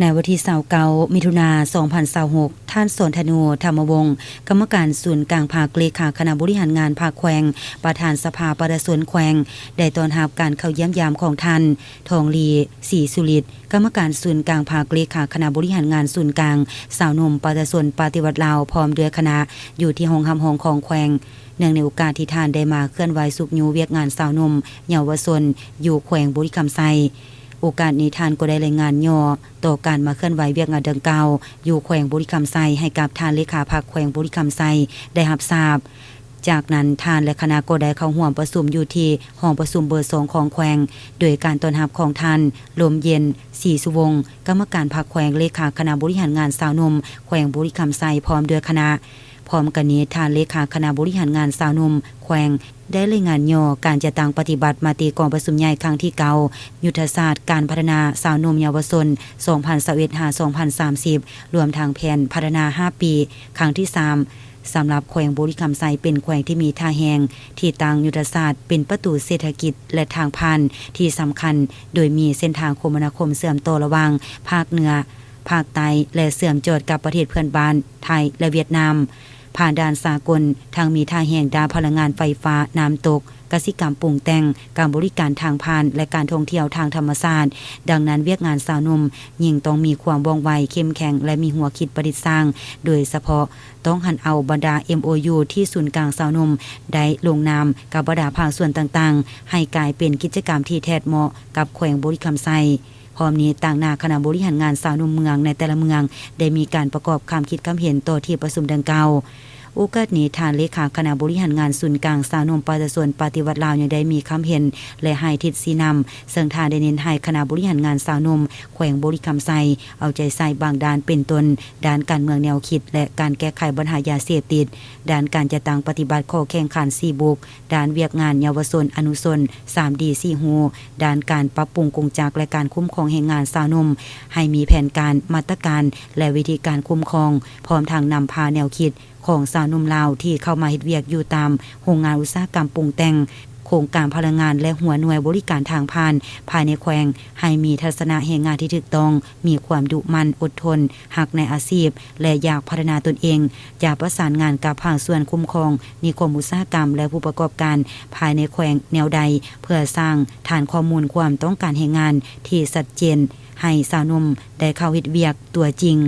ໃນວັນທີຊາວເກົ້າ ມິຖຸນາ ສອງພັນຊາວຫົກ, ທ່ານ ສອນທະນູ ທຳມະວົງ ກຳມະການສູນກາງພັກ, ເລຂາຄະນະບໍລິຫານງານພັກແຂວງ, ປະທານສະພາປະຊາຊົນແຂວງ ໄດ້ຕ້ອນຮັບການເຂົ້າຢ້ຽມຢາມຂອງທ່ານ ທອງລີ ສີສຸລິດ ກຳມະການສູນກາງພັກ, ເລຂາຄະນະບໍລິຫານງານສູນກາງ ຊາວໜຸ່ມປະຊາຊົນປະຕິວັດລາວ ພ້ອມດ້ວຍຄະນະ ຢູ່ທີ່ຫ້ອງຮັບຮອງຂອງແຂວງ. ເນື່ອງໃນໂອກາດທີ່ທ່ານໄດ້ມາເຄື່ອນໄຫວຊຸກຍູ້ວຽກງານຊາວໜຸ່ມເຍົາວະຊົນຢູ່ແຂວງບໍລິຄຳໄຊ, ໂອກາດນີ້ທ່ານກໍໄດ້ລາຍງານຫຍໍ້ຕໍ່ການມາເຄື່ອນໄຫວວຽກງານດັ່ງກ່າວຢູ່ແຂວງບໍລິຄຳໄຊ ໃຫ້ກັບທ່ານເລຂາພັກແຂວງບໍລິຄຳໄຊໄດ້ຮັບຊາບ. ຈາກນັ້ນທ່ານ ແລະ ຄະນະກໍໄດ້ເຂົ້າຮ່ວມປະຊຸມຢູ່ທີ່ຫ້ອງປະຊຸມເບີສອງຂອງແຂວງ ໂດຍການຕ້ອນຮັບຂອງທ່ານ ລົມເຢັນ ສີສຸວົງ ກຳມະການພັກແຂວງ, ເລຂາຄະນະບໍລິຫານງານຊາວໜຸ່ມແຂວງບໍລິຄຳໄຊ ພ້ອມດ້ວຍຄະນະ. ພ້ອມກັນນີ້, ທ່ານເລຂາຄະນະບໍລິຫານງານຊາວໜຸ່ມແຂວງ ໄດ້ລາຍງານຫຍໍ້ການຈັດຕັ້ງປະຕິບັດມະຕິກອງປະຊຸມໃຫຍ່ຄັ້ງທີເກົ້າ ຍຸດທະສາດການພັດທະນາຊາວໜຸ່ມເຍົາວະຊົນ ສອງພັນຊາວເອັດ ຫາ ສອງພັນສາມສິບ ລວມທັງແຜນພັດທະນາຫ້າປີ ຄັ້ງທີສາມ ສຳລັບແຂວງບໍລິຄຳໄຊ ເປັນແຂວງທີ່ມີທ່າແຮງທີ່ຕັ້ງຍຸດທະສາດເປັນປະຕູເສດຖະກິດ ແລະ ທາງຜ່ານທີ່ສຳຄັນ, ໂດຍມີເສັ້ນທາງຄົມມະນາຄົມເຊື່ອມຕໍ່ລະຫວ່າງພາກເໜືອ, ພາກໃຕ້ ແລະ ເຊື່ອມຈອດກັບປະເທດເພື່ອນບ້ານ ໄທ ແລະ ຫວຽດນາມ. ຜ່ານດ່ານສາກົນ, ທັງມີທ່າແຮງດ້ານພະລັງງານໄຟຟ້າ, ນ້ຳຕົກ, ກະສິກຳປຸງແຕ່ງ, ການບໍລິການທາງຜ່ານ ແລະ ການທ່ອງທ່ຽວທາງທຳມະຊາດ. ດັ່ງນັ້ນ, ວຽກງານຊາວໜຸ່ມຍິ່ງຕ້ອງມີຄວາມວ່ອງໄວ, ເຂັ້ມແຂງ ແລະ ມີຫົວຄິດປະດິດສ້າງ, ໂດຍສະເພາະຕ້ອງຫັນເອົາບັນດາ ເອັມໂອຢູ ທີ່ສູນກາງຊາວໜຸ່ມໄດ້ລົງນາມກັບບັນດາພາກສ່ວນຕ່າງໆ ໃຫ້ກາຍເປັນກິດຈະກຳທີ່ແທດເໝາະກັບແຂວງບໍລິຄຳໄຊ. ພ້ອມນີ້, ຕາງໜ້າຄະນະບໍລິຫານງານຊາວໜຸ່ມເມືອງໃນແຕ່ລະເມືອງ ໄດ້ມີການປະກອບຄຳຄິດຄຳເຫັນຕໍ່ທີ່ປະຊຸມດັ່ງກ່າວ. ໂອກາດນີ້, ທ່ານເລຂາຄະນະບໍລິຫານງານສູນກາງຊາວໜຸ່ມປະຊາຊົນປະຕິວັດລາວ ຍັງໄດ້ມີຄຳເຫັນ ແລະ ໃຫ້ທິດຊີ້ນຳ, ເຊິ່ງທ່ານໄດ້ເນັ້ນໃຫ້ຄະນະບໍລິຫານງານຊາວໜຸ່ມແຂວງບໍລິຄຳໄຊ ເອົາໃຈໃສ່ບາງດ້ານ ເປັນຕົ້ນ ດ້ານການເມືອງແນວຄິດ ແລະ ການແກ້ໄຂບັນຫາຢາເສບຕິດ, ດ້ານການຈັດຕັ້ງປະຕິບັດຂໍ້ແຂ່ງຂັນສີ່ບຸກ, ດ້ານວຽກງານເຍົາວະຊົນອະນຸຊົນ ສາມດີສີ່ຮູ, ດ້ານການປັບປຸງກົງຈັກ ແລະ ການຄຸ້ມຄອງແຮງງານຊາວໜຸ່ມ ໃຫ້ມີແຜນການ, ມາດຕະການ ແລະ ວິທີການຄຸ້ມຄອງ, ພ້ອມທັງນຳພາແນວຄິດຂອງຊາວໜຸ່ມລາວທີ່ເຂົ້າມາເຮັດວຽກຢູ່ຕາມໂຮງງານອຸດສາຫະກຳປຸງແຕ່ງ, ໂຄງການພະລັງງານ ແລະ ຫົວໜ່ວຍບໍລິການທາງຜ່ານພາຍໃນແຂວງ ໃຫ້ມີທັດສະນະແຮງງານທີ່ຖືກຕ້ອງ, ມີຄວາມດຸໝັ່ນ, ອົດທົນ, ຮັກໃນອາຊີບ ແລະ ຢາກພັດທະນາຕົນເອງ, ຈະປະສານງານກັບພາກສ່ວນຄຸ້ມຄອງ, ນິຄົມອຸດສາຫະກຳ ແລະ ຜູ້ປະກອບການພາຍໃນແຂວງແນວໃດ ເພື່ອສ້າງຖານຂໍ້ມູນຄວາມຕ້ອງການແຮງງານທີ່ຊັດເຈນໃຫ້ຊາວໜຸ່ມໄດ້ເຂົ້າເຮັດວຽກຕົວຈິງ.